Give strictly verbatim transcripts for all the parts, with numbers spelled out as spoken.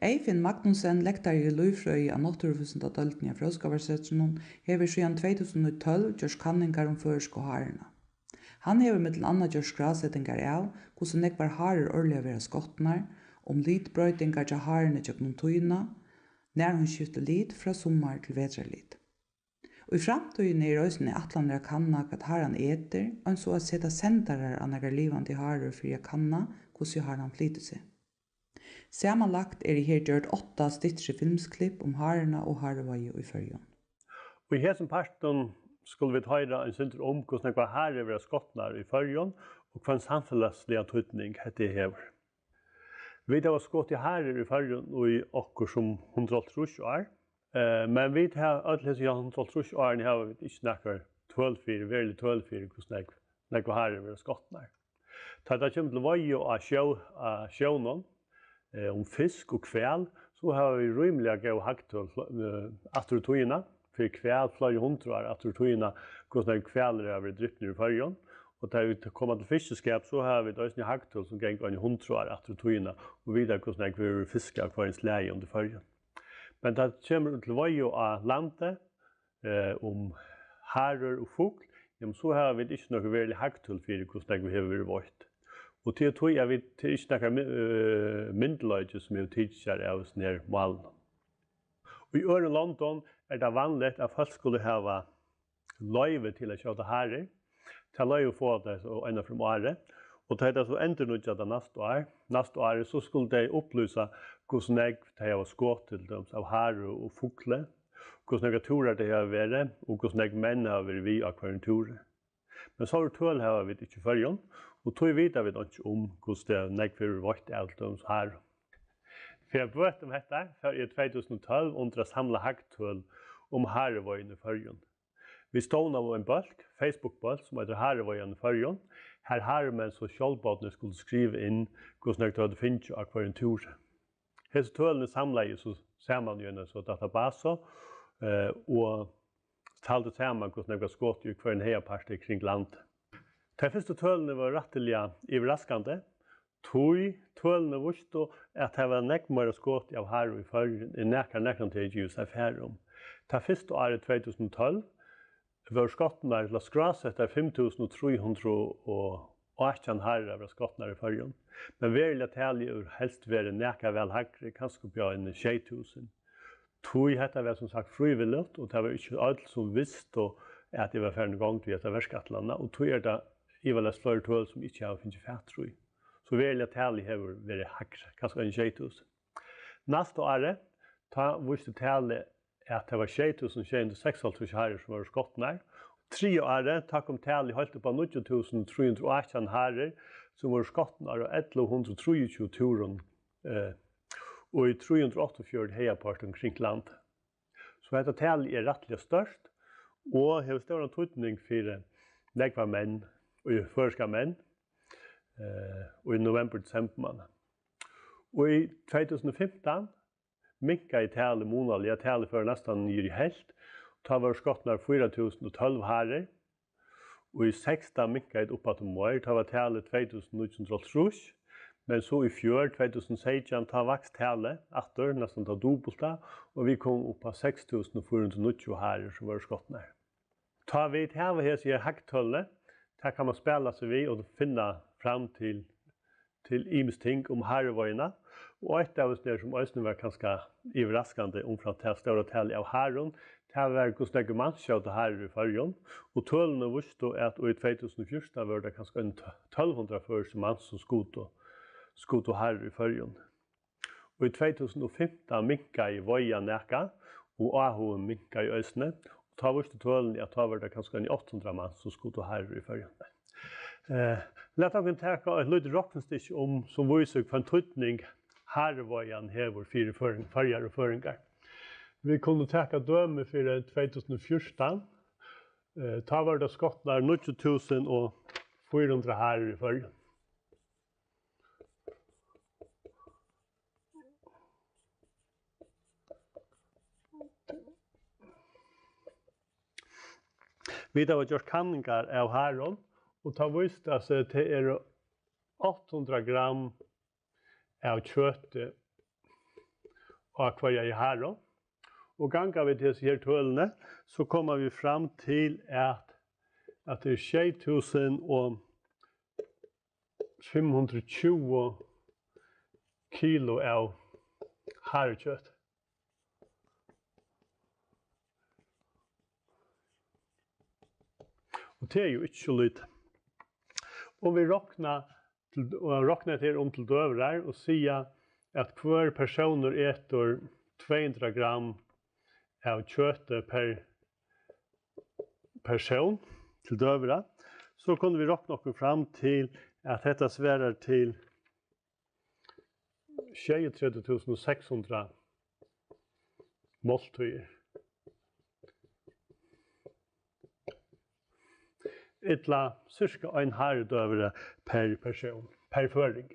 Eyfinn Magnussen, lektari í lívfrøði á Náttúruvísindadeildini á Fróðskaparsetrinum, hevur síðan tvey túsund og tólv gjørt kanningar um føroysku haruna. Hann hevur millum annað gjørt skrásetingar av, hvussu nógvar harur árliga verða skotnar, um litbroytingar hjá haruni gjøgnum tíðina, nær hon skiftir lit frá summar til vetrarlit. Í framtíðini er eisini ætlanir at kanna, hvat haran etur, eins og at seta sendarar á nakrar livandi harur fyri at kanna, hvussu haran flytur seg. Samanlagt eru her gjørd átta styttri filmsklipp um haruna og haruveiðu í Føroyum. Og í hesum partinum skulu vit hoyra ein sindur um, hvussu nógvar harur verða skotnar í Føroyum, og hvønn samfelagsligan týdning hetta hevur. Vit hava skotið harur í Føroyum í okkurt sum hundrað og hálvtrýss ár, eh, men vit hava øll hesi hundrað og hálvtrýss árini hava vit ikki nakrar tøl fyri, verulig tøl fyri, hvussu nógv, nógvar harur verða skotnar. Tá tað kemur til veiðu á sjó, á sjónum, eh, um fisk og hval, so hava vit rímiliga góð hagtøl, eh, aftur í tíðina, fyri hval fleiri hundrað ár aftur í tíðina, hvussu nógvir hvalir hava verið dripnir í Føroyum. Og tá vit koma til fiskiskap, so hava vit eisini hagtøl, sum ganga eini hundrað ár aftur í tíðina, og vita, hvussu nógv verður fiskað av hvørjum slagi undir Føroyum. Men tá tað kemur til veiðu á landi, eh, um harur og fugl, jamen, so hava vit ikki nøkur verulig hagtøl fyri, hvussu nógv hevur verið veitt. Og tað er tí, at vit, tað er ikki nakar my-, eh, myndugleiki, sum hevur tikið sær av hesum her málunum. Í øðrum londum er tað vanligt, at fólk skulu hava loyvi til at skjóta harur. Tað loyvi fáa tey so eina ferð um árið, og tá tey so endurnýggja tað næsta ár, næsta árið, so skulu tey upplýsa, hvussu nógv tey hava skotið, til dømis av haru og fugli, hvussu nógvar túrar tey hava verið, og hvussu nógv menn hava verið við á hvørjum túri. Men so tøl hava vit ikki í Føroyum, og tí vita vit einki um, hvussu tað nógv verður veitt av, til dømis, haru. Fyri at bøta um hetta, fór eg í tvey túsund og tólv undir at samla hagtøl um haruveiðuna í Føroyum. Vit stovnaðu ein bólk, Facebook-bólk, sum eitur Haruveiðan í Føroyum, har harumenn so sjálvbodnir skuldu skriva inn, hvussu nógv teir høvdu fingið á hvørjum túri. Hesi tølini samlaði eg so saman í eina so databasu, eh, og taldi saman, hvussu nógv var skotið í hvørjum hagaparti kring landið. Tey fyrstu tølini vóru rættiliga yvirraskandi, tí tølini vístu, at tað var nógv meira skotið av haru í Føroyum, enn nakar nakrantíð hevði givið sær far um. Tað fyrsta árið, tvey túsund og tólv, vóru skotnar ella skrásettar fimm túsund og trý hundrað og átjan harur verða skotnar í Føroyum, men veruliga talið hevur helst verið nakað væl hægri, kanska uppi á eini sjey túsund. Tí hetta var sum sagt frívilligt, og tað var ikki øll, sum vistu, at eg var farin í gongd við hetta verkætlanina, og tí er tað ivaleyst fleiri tøl, sum ikki hava fingið fatur í. So veruliga talið hevur verið hægri, kanska eini sjey túsund. Næsta árið, tá vísti talið, at tað var sjey túsund sjey hundrað og seksoghálvtrýss harur, sum vóru skotnar. Triðja árið, tá kom talið heilt upp á níggju túsund trý hundrað og átjan harur, sum vóru skotnar á ellivu hundrað og trýogtjúgu túrum, eh, og í trý hundrað og áttaogfjøruti hagapartum kring landið. So hetta talið er rættiliga stórt og hevur stóran týdning fyri nógvar menn, og føroyskar menn, eh, í novembur, desembur mánað. Og í tvey túsund og fimtan minkaði talið munaliga, talið fór næstan niður í helvt. Tá vóru skotnar fýra túsund og tólv harur. Og í sekstan minkaði tað upp aftur meir, tá var talið tvey túsund níggju hundrað og hálvtrýss. Men so í fjør, tvey túsund og seytjan, tá vaks talið aftur, næstan tað dupulta, og vit komu upp á seks túsund og fýra hundrað og níggju harur, sum vóru skotnar. Tá vit hava hesi her hagtølini, tað kann man spæla seg við og finna fram til, til ymisk ting um haruveiðuna. Og eitt av hesum, sum eisini var kanska yvirraskandi umframt tað stóra talið av harum, tað var, hvussu nógvir mans skjóta harur í Føroyum. Og tølini vístu, at í tvey túsund og fjúrtan vóru tað kanska ein t-, tólv hundrað føroyskir mans, sum skutu, skutu harur í Føroyum. Og í tvey túsund og fimtan minkaði veiðan nakað, og áhugin minkaði eisini. Og tá vístu tølini, at tá var tað kanska eini átta hundrað mans, sum skutu harur í Føroyum. Eh, lat okkum taka eitt lítið roknistykki um, sum vísir, hvønn týdning haruveiðan hevur fyri Føroying-, Føroyar og føroyingar. Vit kunnu taka dømi fyri tvey túsund og fjúrtan. Eh, tá vóru tað skotnar níggju túsund og fýra hundrað harur í Føroyum. Vit hava gjørt kanningar av harum, og tá vísti tað seg, at tað eru átta hundrað gramm av kjøti á hvørja haru. Og ganga vit hesi her tølini, so koma vit fram til, at, at tað er sjey túsund og fimm hundrað og tjúgu kilo av harukjøti. Og tað er jú ikki so lítið. Um vit rokna til, og rokna hetta her um til døgurðar og siga, at hvør persónur etur tvey hundrað gramm av kjøti per persón til døgurða, so kunnu vit rokna okkum fram til, at hetta svarar til sjeyogtretivu túsund og seks hundrað máltíðir. Ella cirka ein harudøgurði per persón, per føroying.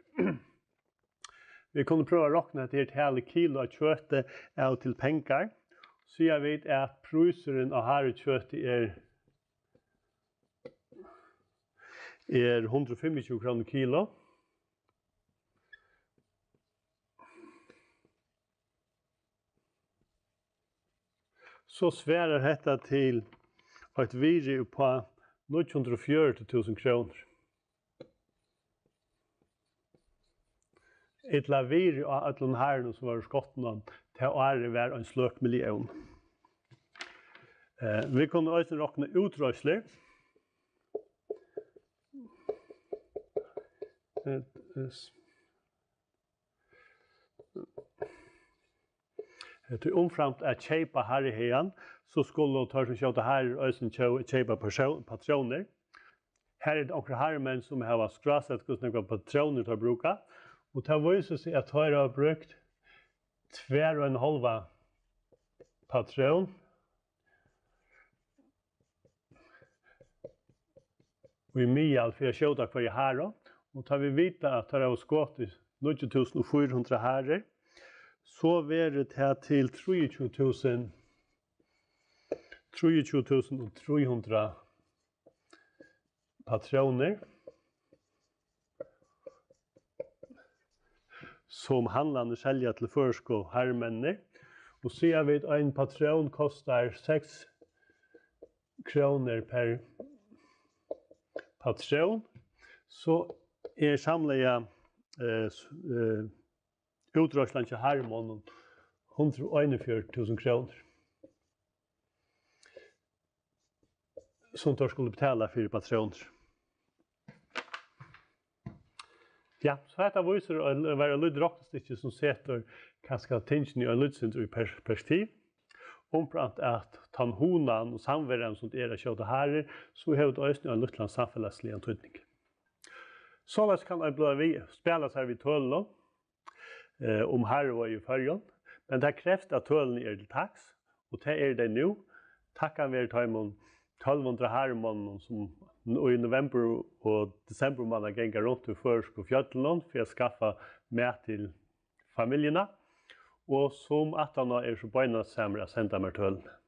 Vit kunnu prøva at rokna hetta her talið kilo av kjøti av til pengar. Siga vit, at prísurin á harukjøti er, er hundrað og fimmogtjúgu krónur kilo. So svarar hetta til eitt virði uppá níggju hundrað og fjøruti túsund krónur. Ella virði á øllum harunum, sum vóru skotnir tað árið, var ein sløk millión. Eh, vit kunnu eisini rokna útreiðslur. Eh, eh, s-, Tí umframt at keypa haruhagan, so skulu teir, sum skjóta harur, eisini kjó-, keypa persó-, patrónir. Har eru onkrir harumenn, sum hava skrásett, hvussu nógvar patrónir teir brúka, og tað vísir seg, at teir hava brúkt tvær og ein hálva patrón í miðal fyri at skjóta hvørja haru, og tá vit vita, at teir hava skotið níggju túsund og fýra hundrað harur, so verður tað til trýogtjúgu túsund, trýogtjúgu túsund og trý hundrað patrónir, sum handlarnir selja til føroysku harumenninir, og siga vit, ein patrón kostar seks krónur per patrón, so er samlaða, eh, s-, eh, útreiðslan hjá harumonnum hundrað og einogfjøruti túsund krónur, sum teir skulu betala fyri patrónir. Ja, so hetta vísir at vera eitt lítið roknistykki, sum setur kanska tingini í eitt lítið sindur í per-, perspektiv. Umframt at tann hugnan og samveran, sum tað er at skjóta harur, so hevur tað eisini ein lítlan samfelagsligan týdning. Soleiðis kann ein blíva við, spæla sær við tølini, eh, um haruveiði í Føroyum, men tað krevst, at tølini eru til taks, og tað eru tey nú, takkan veri teimum tólv hundrað harumonnum, sum í novembur og desembur mánað ganga runt í føroysku fjøllunum fyri at skaffa mat til familjuna, og sum aftaná eru so beinasamir at senda mær tølini.